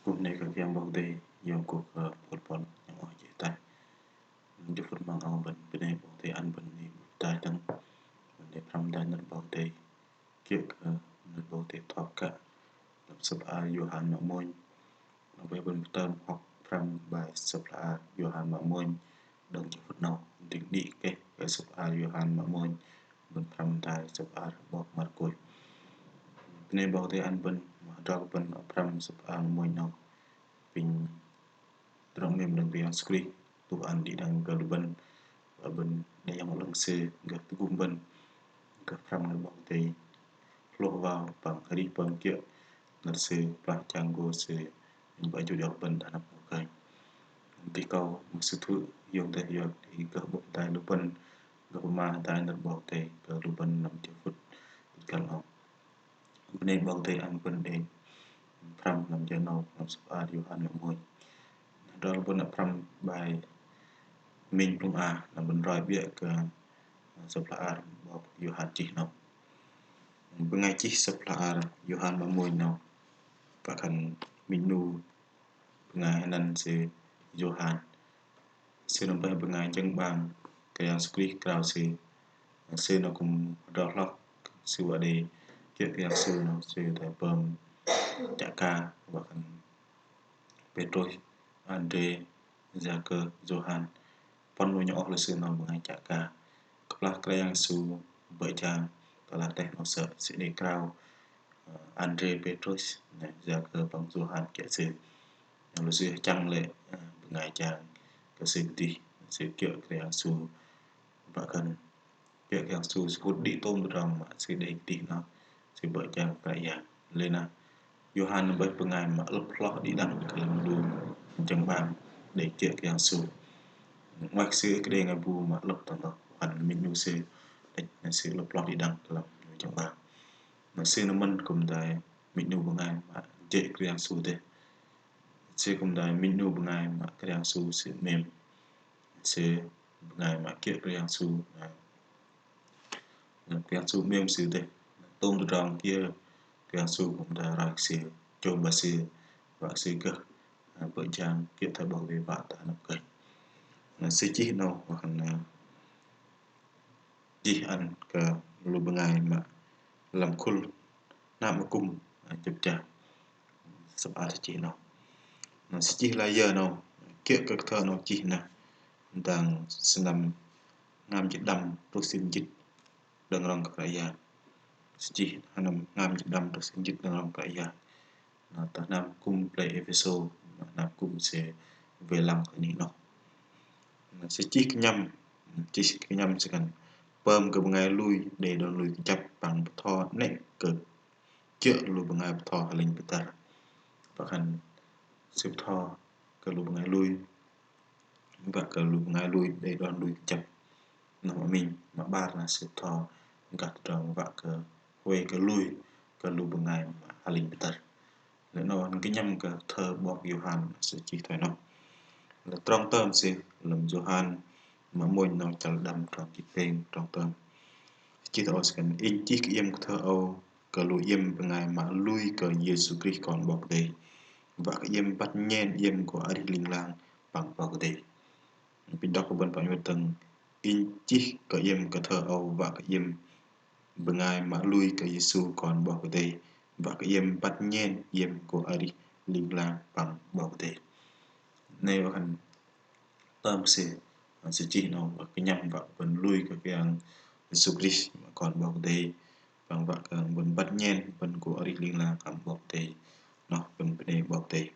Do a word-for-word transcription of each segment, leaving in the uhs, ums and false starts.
Kuh bơnê kơ Kră Yang 'Bok Kei-Dei, yua kơ pôl pôl nhŏng oh jê̆ tai. Jơ phŭt măng âu bơ̆n bơnê 'Bok Kei-Dei ăn bơ̆n 'ni tai dơ̆ng, bơ̆n đei pơhrăm hơdai nơ̆r 'Bok Kei-Dei, kiơ̆ kơ nơ̆r 'Bok Kei-Dei thop kă lăm sơ̆p hla ar Yôhan mă mônh. Nơ̆r 'Bok Kei-Dei bơ̆n pơtơm hŏk pơhrăm bai sơ̆p hla ar Yôhan mă mônh đơ̆ng jơ phŭt 'nâu, dĭng đĭ kĕ kơ sơ̆p hla ar Yôhan mă mônh, bơ̆n pơhrăm hơdai sơ̆p hla ar 'bok Markôs. Bơnê 'Bok Kei-Dei ăn bơ̆n, mă hơdrol bơ̆n pơhrăm sơ̆p hla ar mă mônh 'nâu. Pinh tơdrong mêm đơ̆ng Kră Yang Yêsu Krist, tŭ ăn đĭ đăng kơ lu bơ̆n, bơ̆n đei Yang 'Lơ̆ng Sư gơh tơgŭm bơ̆n, gơh pơhrăm nơ̆r 'Bok Kei-Dei hlôh wao păng arih pơm kiơ̆ nơ̆r Sư, plah chang gô Sư, inh bơ̆ jur jok bơ̆n đơ̆ng anăp mơkơnh. Tih kâu mă Sư thư̆ yŏng dêh yua kơ gơh 'bôh hơdai lu bơ̆n, gơh pơma hơdai nơ̆r 'Bok Kei-Dei kơ lu bơ̆n lăm jơ phŭt kăl âu. Bơnê 'Bok Kei-Dei ăn bơ̆n đei pơhrăm lăm jơ 'nâu lăm sơ̆p hla ar Yôhan mă mônh. Hơdrol bơ̆n pơhrăm bai minh blŭng a, na bơ̆n roi 'biơ̆ kơ sơ̆p hla ar 'bok Yôhan chih 'nâu. Bơngai chih sơ̆p hla ar Yôhan mă mônh 'nâu, pă khan minh 'nu bơngai anăn sư Yôhan. Sư nơm bơih bơngai jơ̆ng 'bang Kră Yang Yêsu Krist krao sư. Sư nơm kư̆m hơdrol hloh sư wă đei kiơ̆ Kră Yang Yêsu nơm sư đei pơm chă ka, wă khan Pêtrôs, Andrê, Yakơ, Yôhan. Puăn 'nu nhŏng oh lu sư nơm bơngai chă ka. Kơplah Kră Yang Yêsu bơ̆ jang tơ ala teh 'nâu sơ̆, Sư đei krao Andrê, Pêtrôs, na Yakơ păng Yôhan kiơ̆ Sư. Lu sư achăng lê̆ bơngai jang kơ Sư kơdih, sư kiơ̆ Kră Yang Yêsu, wă khan kiơ̆ Kră Yang Yêsu, sư hŭt đĭ tôm tơdrong mă sư đei kơdih noh, sư bơ̆ jang Kră Yang. Lei na Yôhan bơih bơngai mă lăp hloh đĭ đăng kơ lăm lu jơ̆ng 'bang đei kiơ̆ Kră Yang Yêsu. Ngoai kơ sư ưh kơ đei bơngai bu mă lăp tơdrong noh, wă khan minh 'nu sư đĕch, na sư lăp hloh đĭ đăng kơ lăm lu jơ̆ng 'bang. Na sư nơm mơ̆n kư̆m đei minh 'nu bơngai mă jê̆ Kră Yang Yêsu dêh. Sư kư̆m đei minh 'nu bơngai mă Kră Yang Yêsu Sư mêm. Sư bơngai mă kiơ̆ Kră Yang Yêsu, na Kră Yang Yêsu mêm sư dêh. Tôm tơdrong kiơ Kră Yang Yêsu kư̆m đei roi kơ sư, chôm bơ̆ sư, wă sư gơh bơ̆ jang kiơ̆ thoi 'Bok Kei-Dei wă tơ anăp kơnh. Na sư chih 'nâu wă khan chih ăn kơ lu bơngai mă lăm khul hnam akŭm, ơ, chĕp chă. Sơ̆p hla ar chih 'nâu. Na sư chih layơ 'nâu, kiơ̆ kơ thơ 'nâu chih na dang sơnăm hngam jĭt đăm truh sĭn jĭt đơ̆ng rŏng kơ Kră Yang. Sư chih sơnăm hngam jĭt đăm truh sĭn jĭt đơ̆ng rŏng Kră Yang. Na tơ hnam akŭm plei Êphêsô, hnam akŭm sư wei lăng kơ anih noh. Na sư chih kơnhăm, chih kơnhăm sư khan pơm kơ bơngai lui đei đon lui kơjăp păng bơtho 'nĕ kơ kiơ̆ lu bơngai bơtho hơlĕnh pơdăr. Wă khan sư bơtho kơ lu bơngai lui, wă kơ lu bơngai lui đei đon lui kơjăp. Noh mă minh, mă 'bar na sư bơtho gah tơdrong wă kơ huay kơ lui kơ lu bơngai mă hơlĕnh pơdăr. Lei 'nâu ăn kơnhăm kơ thơ 'bok Yôhan sư chih thoi noh. Lei trong tơm sư lăm Yôhan mă mônh 'nâu chăl đăm trong jĭt pêng trong tơm. Chih thoi âu sư khan: Inh chih kơ iĕm kơ thơ âu kơ lu iĕm bơngai mă lui kơ Yêsu Krist Kon 'Bok Kei-Dei, wă kơ iĕm băt nhen iĕm gô arih ling lang păng 'Bok Kei-Dei. Pinh đŏk kơ bơ̆n păng nhuăt dơ̆ng: Inh chih kơ iĕm kơ thơ âu wă kơ iĕm bơngai mă lui kơ Yêsu Kon 'Bok Kei-Dei, wă kơ iĕm băt nhen iĕm gô arih ling lang păng 'Bok Kei-Dei. Nei wă khan tơm sư, sư chih 'nâu wă kơnhăm wă bơ̆n lui kơ Kră Yang Yêsu Krist mă Kon 'Bok Kei-Dei, păng wă kơ bơ̆n băt nhen bơ̆n gô arih ling lang păng 'Bok Kei-Dei. Noh bơ̆n bơnê 'Bok Kei-Dei.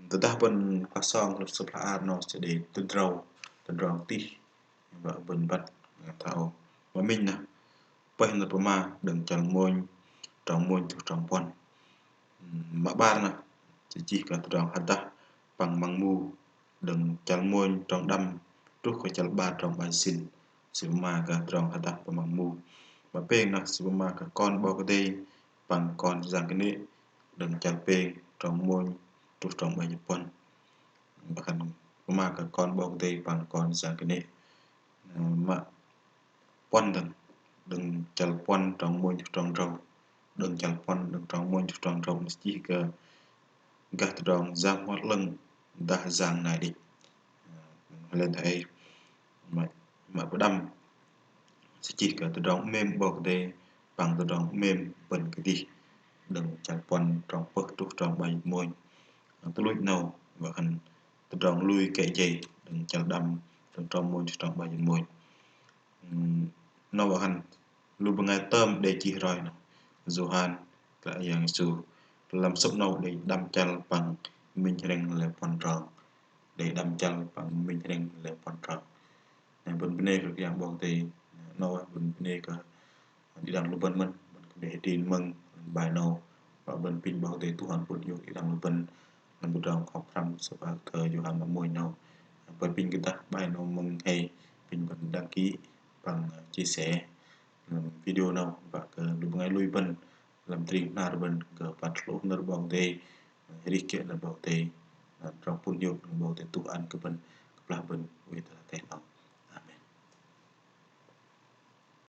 Tơdah bơ̆n klah song lăm sơ̆p hla ar 'nâu sư đei tơdrâu, tơdrong tih wă bơ̆n băt, thoi âu. Mă minh na, pơih nơ̆r pơma đơ̆ng chăl mônh trong mônh truh trong puăn. Mă 'bar na, sư chih kơ tơdrong hơdah păng măng mu đơ̆ng chăl mônh trong đăm truh kơ chăl 'bar trong 'bar jĭt sĭn. Sư pơma kơ tơdrong hơdah păng măng mu. Mă pêng na, sư pơma kơ Kon 'Bok Kei-Dei păng kon yang kơnê̆ đơ̆ng chăl pêng trong mônh truh trong 'bar jĭt puăn. Wă khan pơma kơ Kon 'Bok Kei-Dei păng kon yang kơnê̆. Mă puăn dơ̆ng, đơ̆ng chăl puăn trong mônh truh trong drâu. Đơ̆ng chăl puăn đơ̆ng trong mônh truh trong drâu na sư chih kơ gah tơdrong Yang Bơhngol 'Lơ̆ng dah Yang nai đĭ. Hơlen thoi ei, mă, mă pơđăm sư chih kơ tơdrong 'mêm 'Bok Kei-Dei păng tơdrong 'mêm bơ̆n kơdih, đơ̆ng chăl puăn trong pơh truh trong 'bar jĭt mônh. Tơluch 'nâu wă khan tơdrong lui kĕ jei, đơ̆ng chăl đăm trong, trong mônh truh trong 'bar jĭt mônh. Ưm, 'nâu wă khan lu bơngai tơm đei chih roi 'noh. Yôhan, Kră Yang Yêsu, lăm sơ̆p 'nâu đei đăm chăl păng minh hrĕng lê̆ puăn trong. Đei đăm chăl păng minh hrĕng lê̆ puăn trong. Nĕ, bơ̆n bơnê kơ Kră Yang 'Bok Kei-Dei. 'Nâu bơ̆n bơnê kơ đĭ đăng lu bơ̆n mơ̆n, bơ̆n kơdih đei mơ̆ng bai 'nâu, wă bơ̆n pinh 'Bok Kei-Dei tuh ăn pŭn hiôk đĭ đăng lu bơ̆n, lăm tơdrong hŏk pơhrăm sơ̆p kơ Yôhan mă mônh 'nâu. Bơ̆n pinh kơdah bai 'nâu mơ̆ng hei, pinh bơ̆n đăng ký păng chia sẻ lăm video 'nâu, wă kơ lu bơngai lui bơ̆n lăm tơring năr bơ̆n kơ păng hlôh nơ̆r 'Bok Kei-Dei, arih kiơ̆ nơ̆r 'Bok Kei-Dei, tơdrong pŭn hiôk 'Bok Kei-Dei tuh ăn kơ bơ̆n, kơplah bơ̆n oei tơ teh 'nâu.